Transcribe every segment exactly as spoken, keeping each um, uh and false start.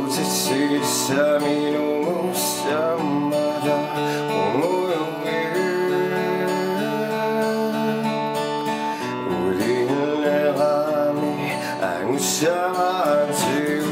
Sissaminu musamada umuyu ulinerami angusamantiu.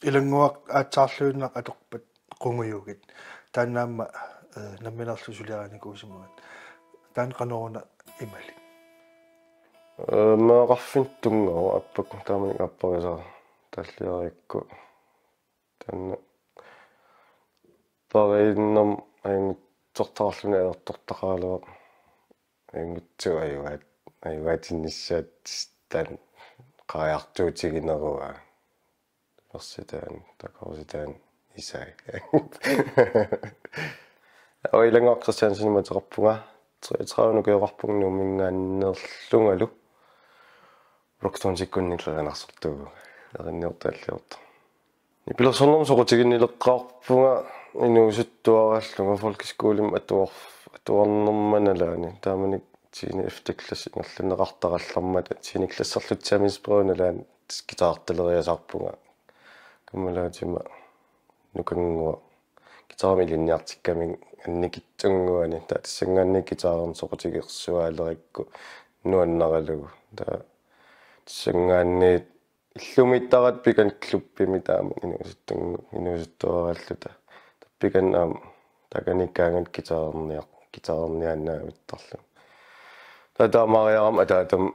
Ilannguaq aatsaarluinnaq atorpat Qungujugit. Taanna aamma, eh, namminerlu suliarinikuusimavat. Taanna qanoruna imalik? Eh, meeraqarfinnut tunngavoq, aappakku taamani aapparisaa talliarikku. Taanna pariinnermut ajunngitsortaqarluni ajortortaqaraluaq. Ajunngitsoq ajugaat-, ajugaatinnissaat taanna qariartuutiginerugaa. Versitaan, takorsitaan, isai. Ilannguaq Christiansenimik ateqarpunga, treogtredive ukioqarpunga Nuumminngaanneerlungalu. Rockstonesikkunni erinarsortuuvunga, erinniortaalliortoq. Nipilersornermut soqutiginnileqqaarpunga inuusuttuaraallunga, folkeskolimi atuar-, atuarnerma nalaani. Taamani tiende F-klassi ingerlanneqartarallarmata tiende klasserlutsiamissiperiu nalaani guitartaleriasaarpunga. Kammalaatima nukannguaq guitarimi ilinniartikkamik annikitsunnguani. Taava tassanngaanniit guitarinik soqutigersuaalerikku nuannaralugu. Taava tassanngaanniit illumiittaratta Pikan klubbimi taama inuusuttunngu-, inuusuttuaraalluta. Taava Pikan aamma taakanikkaangat guitarerniar-, guitarerniaannaavittarlugu. Taava taamaariarama ataatama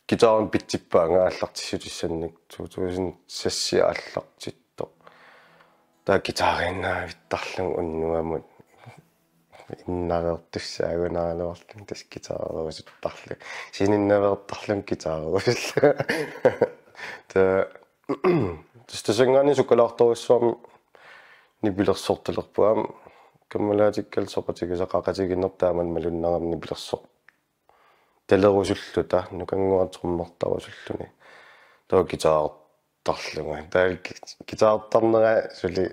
guitarinik pitsippaanga aallartissutissannik, to tusind seks aallartittoq. Taava guitariinnaavittarlugu unnuamut innareertussaagunaraluarlunga tassa guitarerusuttarlugu. Sininnaveertarlunga guitarerusullugu. Taava tassa tassanngaanniit sukkalaartorujussuarmik nipilersortalerpunga aamma kammalaatikkalu soqutigisaqaqatigiinnerput taamani malunnarami nipilersortalerusulluta, nukannguaq trommertarusulluni. Taava guitarertarlunga. Taava gui-, guitarertarnera suli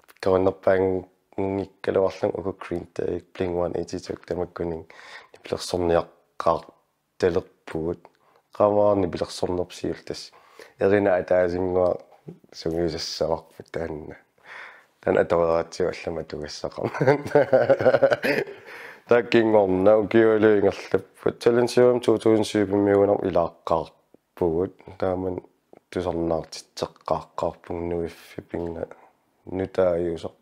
pikkorunnerpaanngikkaluarlunga uku Green Day, Blink one eighty-two tamakkuninnga nipilersorniaqqaartaler-, atugassarpugut. Qamani nipilersornerput siulleq tassa. Erinat ataasinnguaq sungiusassavarput taanna. Taanna atoreeratsigu allamik atugassaqarmat. Taakkinngorna ukiualu ingerlapput. Challenge Room to tusind syv-miugunarpoq ilaaqqaarpugut. Taamani tusarnaartitseqqaaqqaarpunga nuiffik pinga nutaajusoq.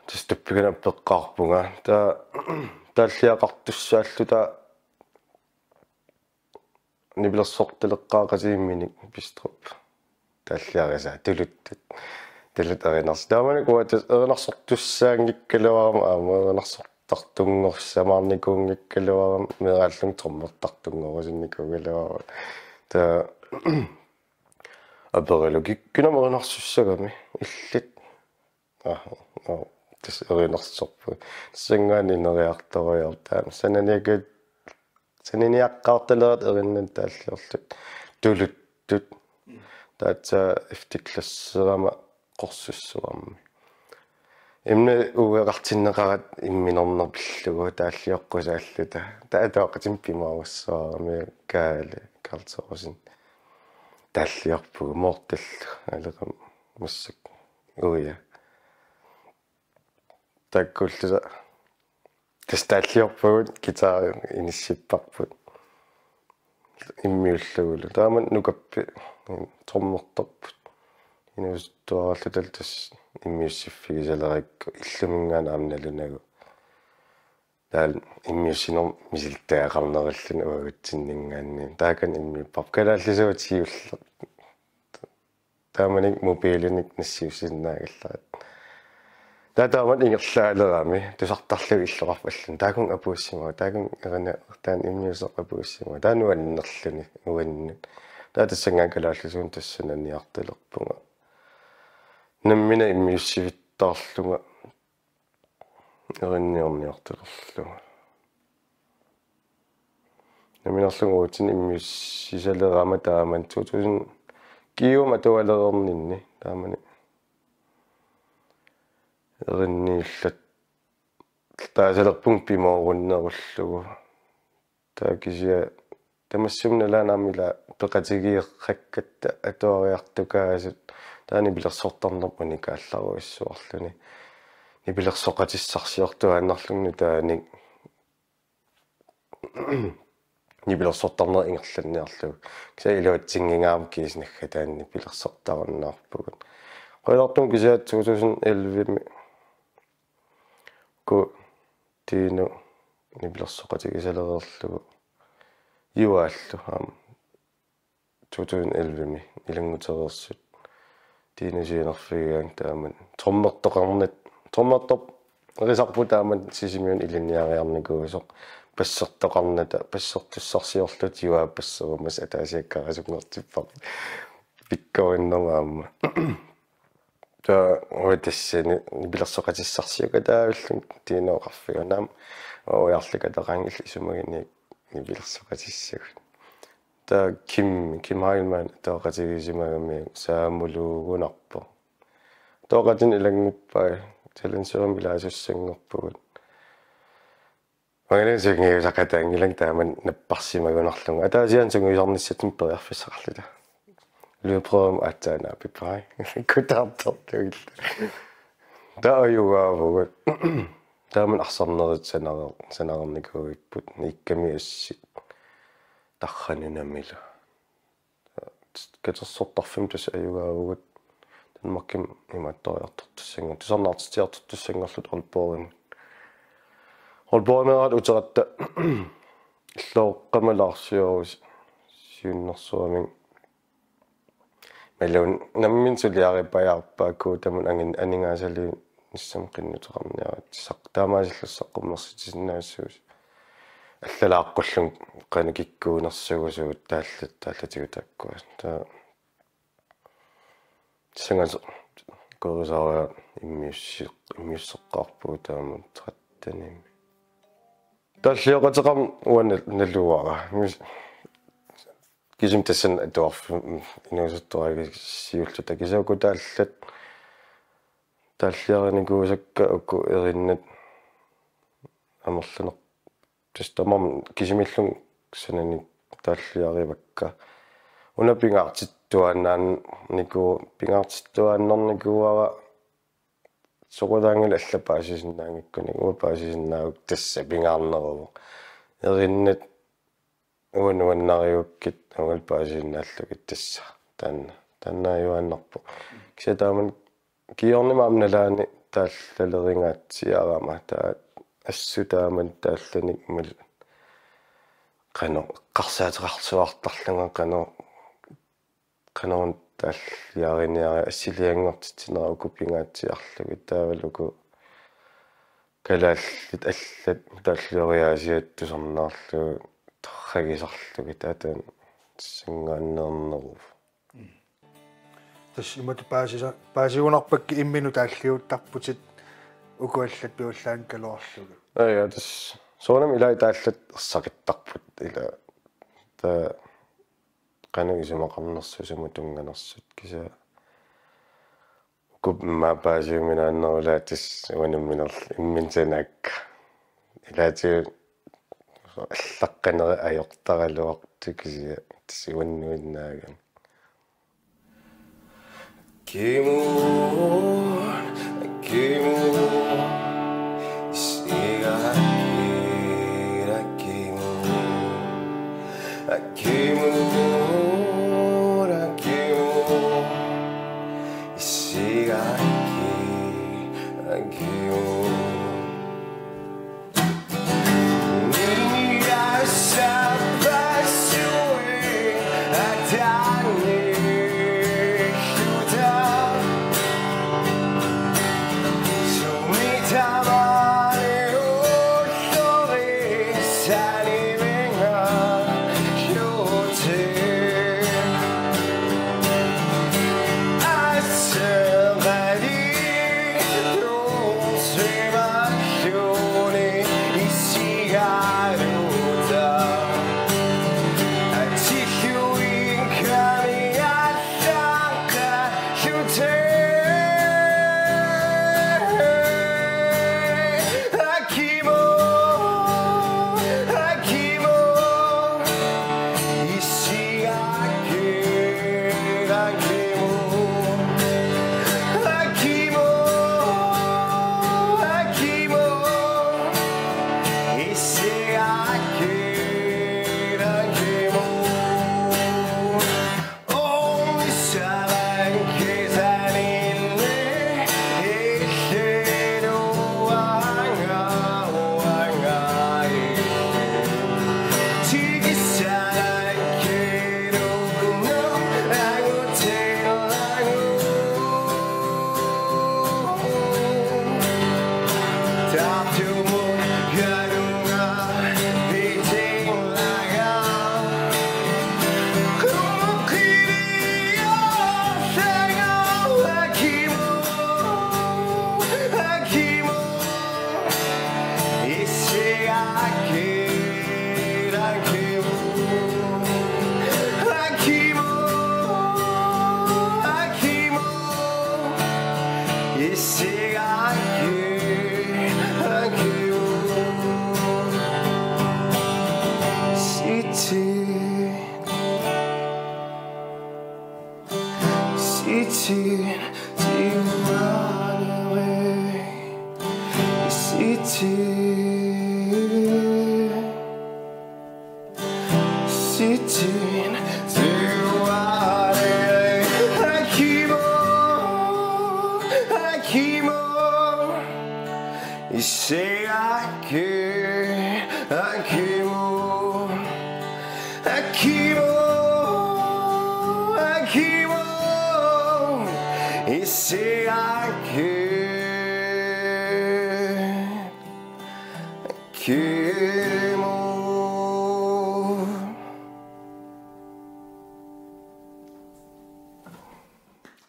Tassa tuppigaana appeqqaarpunga. Taa taalliaqartussaalluta nipilersortaleqqaaqatigiimminik Bistrup. Taalliarisaa tuluttut. Tuluttut erinars-. Taamanikkut uagut tassa erinarsortussaanngikkaluarama aamma erinarsortartunngorsamaarnikuunngikkaluarama meeraallunga trommertartunngorusunnikuugaluarama. Taa aperilu kikkunami erinarsussagami illit. Aa, aa, tassa erinarsorpugut. Tassanngaanniit ineriartorujoortoq taama. Sananiakkat, sananiaqqaartalerat erinnat taalliorlutik. Tuluttut. Taatsa eftiklasserama qorsussuarmi. Emne ueqartinneqarat imminornerpillugu taallioqqusaalluta. Taava atuaqatimmik pimoorussavara Kaali Karl Thorsen. Taalliorpugut moortallu aleqam massakkut uia. Taakkuulluta tassa taalliorpugut guitari inissipparput. Immiullugulu. Taamani nukappi trommertarput. Inuusuttuaralluta tassa immiussiffigisalerakku illuminngaanniit aamma nalunagu. Taava immiussinermik misilittagaqarnerulluni uagutsinninngaanniit. Taakani immiupparput kalaallisuut siulleq. Taamani mobiilinik nassiussinnaagallarat. Taava taamani ingerlaalerami tusartarlugu illoqarfik allani. Taakunnga apuussimavoq, taakunnga erina taanna immiuseq apuussimavoq. Taava nuannerluni uannut. Taava tassanngaanniit kalaallisuunik tassa sananiartalerpunga. Nammineq immiussivittaarlunga. Erinniorniartalerlunga. Namminerlunga uagutsinnut immiussisalerama taamani to tusind kiuma atualereerninni taamani. Erinniillattaasalerpunga pimoorunnerullugu. Taava kisianni tamassuma nalaani aamma ila peqatigeeqqakkatta atuariartukaasut taava nipilersortarnerput unikaallarujussuarluni. Nipilersoqatissarsiortuaannarlunga nutaanik nipilersortarneq ingerlanniarlugu. Kisianni iluatsinngingaarput kiisa naggataani nipilersortarunnaarpugut. Qujanartumik kisianni to tusind elleve-mi uku Tino nipilersoqatigisalereerlugu Juaallu aamma to tusind elleve-mi ilanngutereersut Tino siunerfigigaanni taamani trommertoqarnat, trommertorisarput taamani Sisimiuni ilinniariarnikuusoq bassertoqarnata, bassertussarsiorluta Juaap basserumasoq ataasiakkaarasunngorsipparput pikkorinnerma aamma. Taava uanga tassani nipilersoqatissarsiukataavillunga Tino oqarfigaara aamma ujarlakataqaanngillat isumaginngikkutta nipilersoqatissagut. Taava Kim, Kim Heilmann atuaqatigiissimagamiuk saamuluugunarpoq. Atuaqatinnut ilannguppai Challenge Room ilaasussanngorpugut. Uangalu sungiusaqataanngilanga taamani napparsimagunarlunga. Ataasiaannaq sungiusarnissatsinnut periarfissaqarluta. Lydprøvemi aatsaat naapippai. Kutaartortugillu. Taava ajugaavugut. Taamani arsarnerit sanarer-, sanarernikuuipput. Iikkami assit. Tarranunamilu. Katersortarfimmi tassa ajugaavugut. Danmarkimi imaattoriartortussanngorluta. Tusarnaartitsiartortussanngorluta Aalborgimi. Aalborgimi aat uteratta. Illoqqama Lars Jørgensen siunnersuarmik. Imaluunniit nammineq suliaripajaarpaa Guutamut angin-, aningaasaliinissami qinnuteqarniaratsisaq. Taamaasilluta saqqummersitsisinnaassuusi. Allalaaqqullugu qanoq kikkuunersugut suut taallat, taallatigut taakkua. Taava sangasoq korisaaria immiussi-, immiusseqqaarpugut taama trettenimi. Taallioqateqarneq uanga naluara. Mis-, kisimi tassani atuarfimmi inuusuttuarigisiulluta kisianni uku taallat taalliarinikuusakka uku erinnat amerlaneq. Tassa tamarmik kisimiillunga sananik taalliarivakka. Una pingaartittuaannarniku-, pingaartittuaannarnikuuara soqutaanngilaq allat paasisinnaanngikkunik, uanga paasisinnaagukku tassa pingaarneruvoq. Erinnat uanga nuannarigukkit uangalu paasisinnaallugit tassa. Taanna, taanna ajuaannarpoq. Kisianni taamani kingornimi aamma nalaani taallalerinngitsiarama, taava assut taamani taallanik mal-, qanoq eqqarsaateqarsuartarlunga, qanoq, qanoq taalliariniarlunga, assilianngortitsinera uku pingaatsiarlugit, taavalu uku kalaallit allat taallioriaasiat tusarnaarlugit torragisarlugit, taava taanna sanngaanneerneruvoq. Tassa imatut paasisa-, paasigunarpakka imminut taalliuttarputit uku allat piullaanngikkaluarlugit. Aa, ja, tassa soorunami ilai taallat ersaqittarput, ila taava qanoq isumaqarnersut, sumut tunnganersut, kisianni uku immaqa paasiuminaannerulaat tassa uanga nammineerlunga imminut sanaakka. Ilaatigut allaqqanerit ajortaraluartut kisianni tassa uannuinnaagami. Kimu, kimu, siga, kira, kimu. Kimu, kimu, siga, kira, kimu.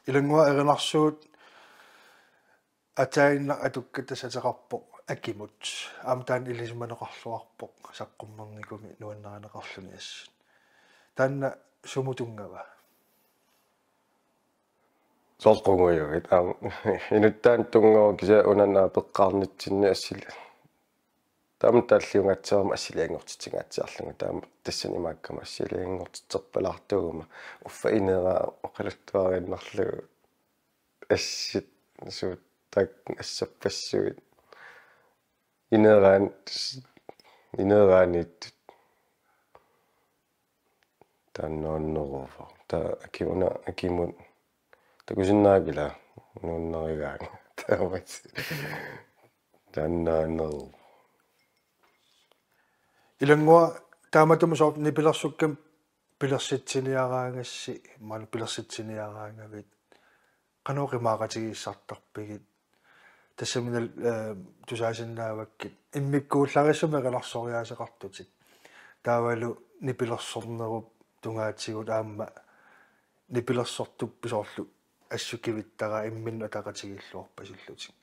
Ilanngua erinarsuut ataaginnaq atukkatta ateqarpoq Akimut. Aamma taanna ilisimaneqarluarpoq saqqummernikumi nuannarineqarluni assut. Taanna sumut tunngava? Soorlu qungujuit. Aamma inuttaanut tunngavoq kisianni una naapeqqaarnitsinni assil-, Taama taalliungaatsiarama assilianngortitsingaatsiarlunga, taama tassani imaakkama assilianngortitserpalaartuuguma uffa ineraa oqaluttuariinnarlugu assit suut taakku assappassuit ineraani, ineraaniittut taannaanneruvoq. Taava akimuna akimut takusinnaavat ila nuannarigaanga. Taamaat taannaanneruvoq. Ilannguaq taamatut soorlu nipilersukkami pilersitsiniaraangassi, maani pilersitsiniaraangavit qanoq imaaqatigiissartarpigit? Tassami nal-, eh, tusaasinnaavakkit immikkuullarissumik erinarsooriaaseqartutit. Taavalu nipilersornerup tungaatigut aamma nipilersortup soorlu assut kivittaraa imminnut ataqatigiilluarpasillutit.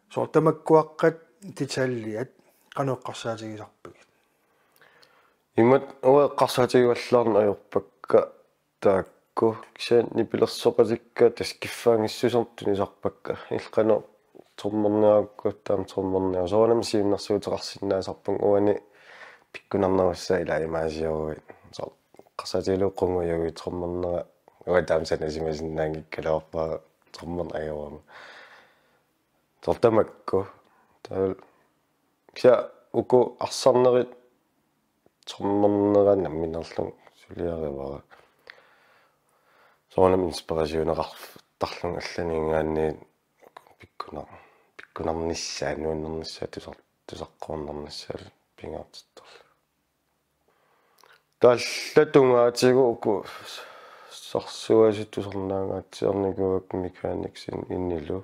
Soorlu tamakkuaqqat detaljiat qanoq eqqarsaatigisarpigit? Imatut uanga eqqarsaatigivallaarneq ajorpakka taakku, kisianni nipilersoqatikka tassa kiffaanngissusermik tunisarpakka. Illit qanoq trommerniarakku, taama trommerniaruk. Soorunami siunnersuuteqarsinnaasarpunga, uani pikkunarnerussaat ilaa imaasiorui. Soorlu eqqarsaatigalugu qungujuit trommernera, uanga taama sanasimasinnaanngikkaluarpara trommerneq ajorama. Soorlu tamakku. Taava kisianni uku arsarnerit trommernera nammineerlunga suliarivara. Soorunami inspirationeqartarlunga allaninngaanniit pikkunar-, pikkunarnissaat, nuannernissaat, tusar-, tusarquarnarnissaat pingaartittarlunga. Taava allat tungaatigut uku sarsuaasut tusarnaangaatsiarnikuuakka Mekanicsimi inilu.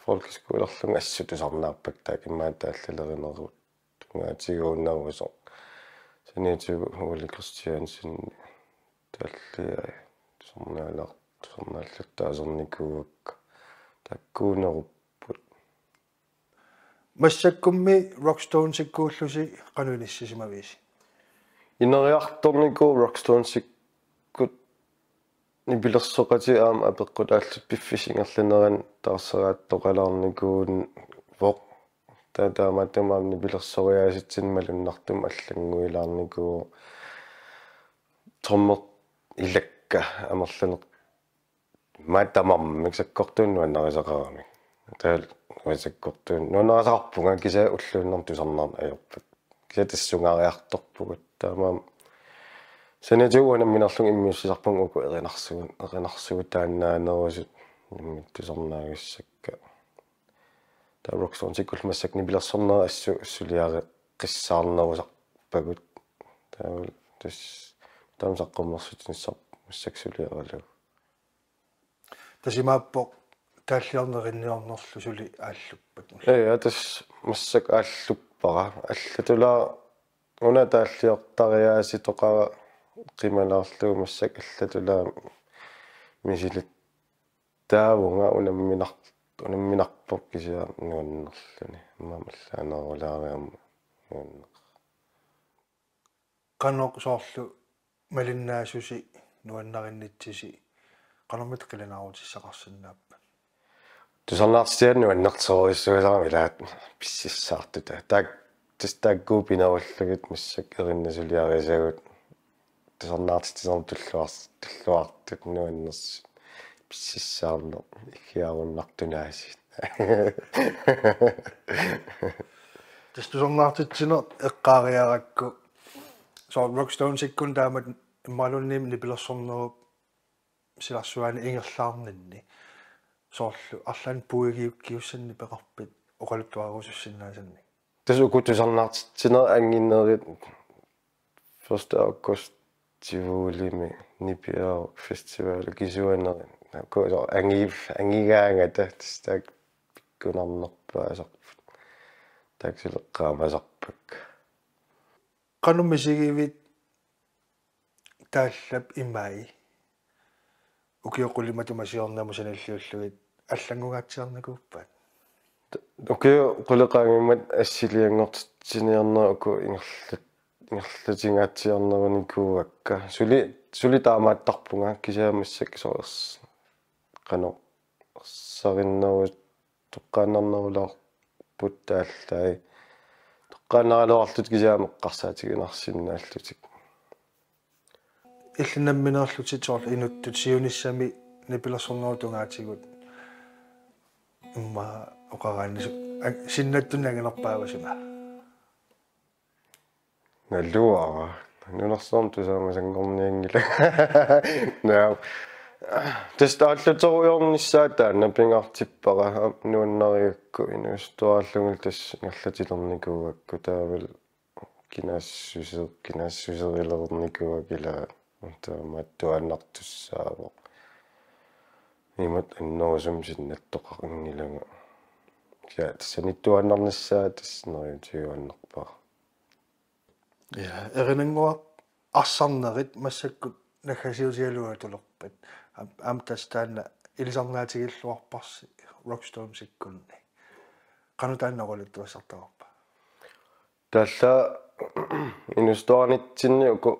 Folkeskolerlunga assut tusarnaarpakka taakku, immaqa taallalerinerup tungaatigut unnerusoq. Saniatigut Ole Kristiansen taalliai tusarnaalaar-, tusarnaallattaasarnikuuakka. Taakkuunerupput. Massakkummi Rockstonesikkuullusi qanoq inissisimavisi? Ineriartornikuuvoq Rockstonesikut nipilersoqatik aamma apeqqutaallutik piffissap ingerlanerani taarseraattoqalaarnikuuvoq. Taava taamaattumik aamma nipilersoriaasitsinni malunnartumik allannguilaarnikuuvoq. Trommeq ilakka amerlaneq. Immaqa tamarmik sakkortuumik nuannarisaqaramik. Taava sakkortuumik nuannarisaqarpunga, kisianni ulluinnarni tusarnaarneq ajorput. Kisianni tassungaariartorpugut. Taamaammat saniatigut uanga nammineerlunga immiussisarpunga uku erinarsugut, erinarsugut taannaanerusut nammineq tusarnaagassakka. Taava Rockstonesikkullu massakkut nipilersornerit assut suliareqqissaarnerusarpagut. Taava tassa taama saqqummersitinissarput massakkut suliaralugu. Tassa imaappoq taalliorneq erinniornerlu suli aalluppat. Ee, ja, tassa massakkut aalluppara. Allatulaa una taalliortariaasitoqara qimalaarlugu massakkut allatulaa misilittaavunga, unamminar-, unamminarpoq kisianni nuannerluni. Aamma allaanerulaariarmat nuanneq. Qanoq soorlu malinnaasusi nuannarinnitsisi qanormita qilanaarutissaqarsinnaapput? Tusarnaartitsinerit nuannersorujussuusarami ilaat pississaartuta. Taak-, tassa taakku pinerullugit massakkut erinat suliarisagut. Tusarnaartitsinermi tulluar-, tulluartut nuannersut pississaarneq iggiarunnartunaasiit. Tassa tusarnaartitsineq eqqaariarakku soorlu Rockstonesikkunni taamatut imaluunniit nipilersornerup silarsuaani ingerlaarninni soorlu arlaannik puigiukkiussannik peqarpit oqaluttuarusussinnaasannik? Tassa uku tusarnaartitsinerit anginerit første august Tivolimi nipiaruk festival kisuanerit. Uku soorlu angi-, angigaangata tassa taakku pikkunarnerpaasarput. Taakku suli eqqaamasarpakka. Qanoq misigivit taallap imai ukiut qulit matuma siornamut sanilliullugit allanngungaatsiarnikuuppat? Ukiut qulit qaangiummata assilianngortitsiniarnerat uku ingerlat-, ingerlatingaatsiarnerunikuuakka. Suli, suli taamaattarpunga kisianni massakkut soorlu qanoq ersarinnerusut toqqaannarnerulaarput taallai. qanaraluarlutik kisianni eqqarsaatiginarsinnaallutik. Illit nammineerlutit soorlu inuttut siunissami nipilersornerup tungaatigut immaqa oqaraanni su-, a-, sinnattunni anginerpaavasima? Naluara. Nunarsuarmi tusaamasanngoornianngilanga. Naam. Tassa aalluterujoornissaa taanna pingaartippara, am-, nuannarigakku inuusuttuarallugulu tassa ingerlatilernikuugakku taavalu kinaassuseq, kinaassuserilernikuuakka ilaa taamaattuaannartussaavoq. Imatut annerusumik sinnattoqanngilanga. Ja, tassa sanittuaannarnissaa tassa neriuutigiuaannarpara. Ja, erinannguaq arsarnerit massakkut naggasiutigalugu atulerpat. Am-, aamma tassa taanna ilisarnaatigilluarparsi Rockstormsikkunni. Qanoq taanna oqaluttuassartagarpa? Tassa inuusuttuaranitsinni uku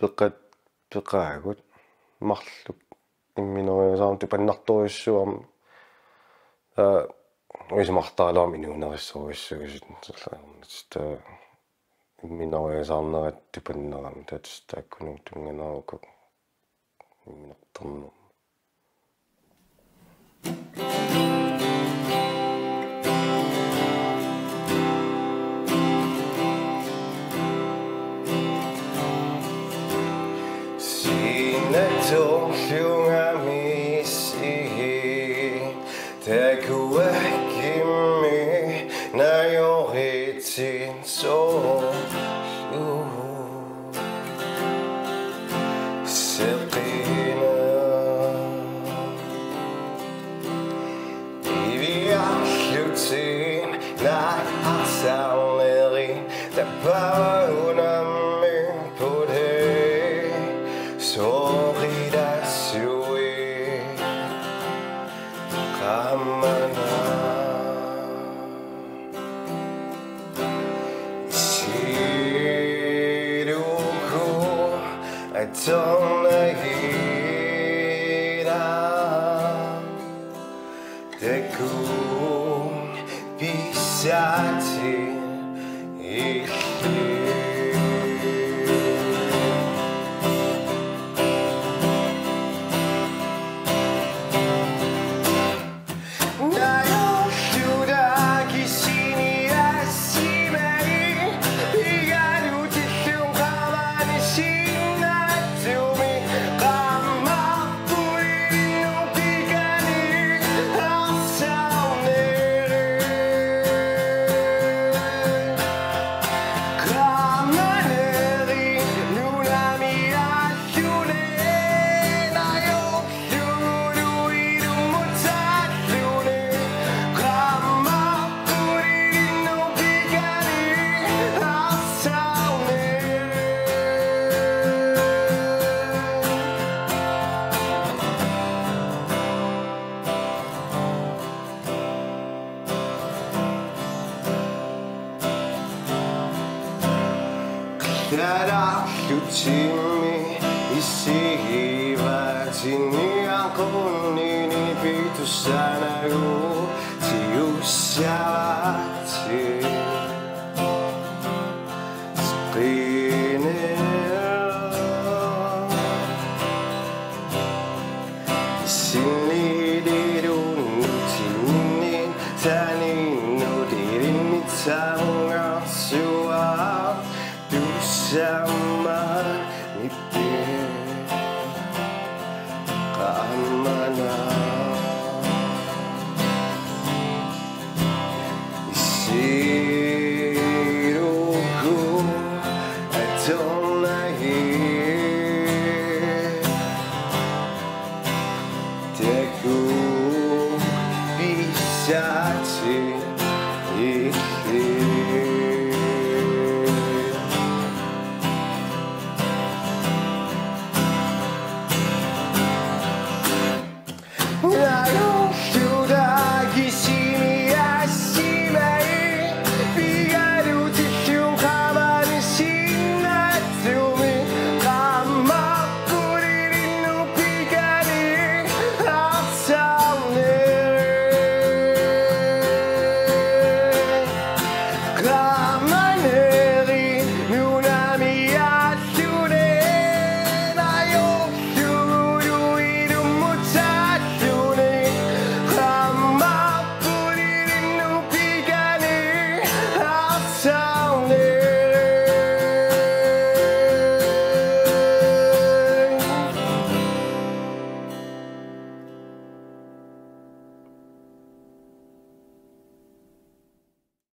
peqat-, peqaagut marluk imminoriasaarneq tupannartorujussuarmik, aa, isumaqartaraluarmik inuunerissorujussuusut, soorlu taava imminoriasaarnerat tupannerami, tassa taakkununnga tunnganeruvoq imminartarnermut. Sinattorlugami sii takuakkimmi najoritsin soorlu seqina. Iviarlutin naak arsarneri tappavara unammipput hee sooritassui qammana. Siluku atornagina takuuk pissaatit illit. Qillarlutimmi isigivaatsinni aqunnini pitussanagu tigussavaatsi. Qinera sinnidilunnut tinninni taninnut ilinnitsamungarsua tussam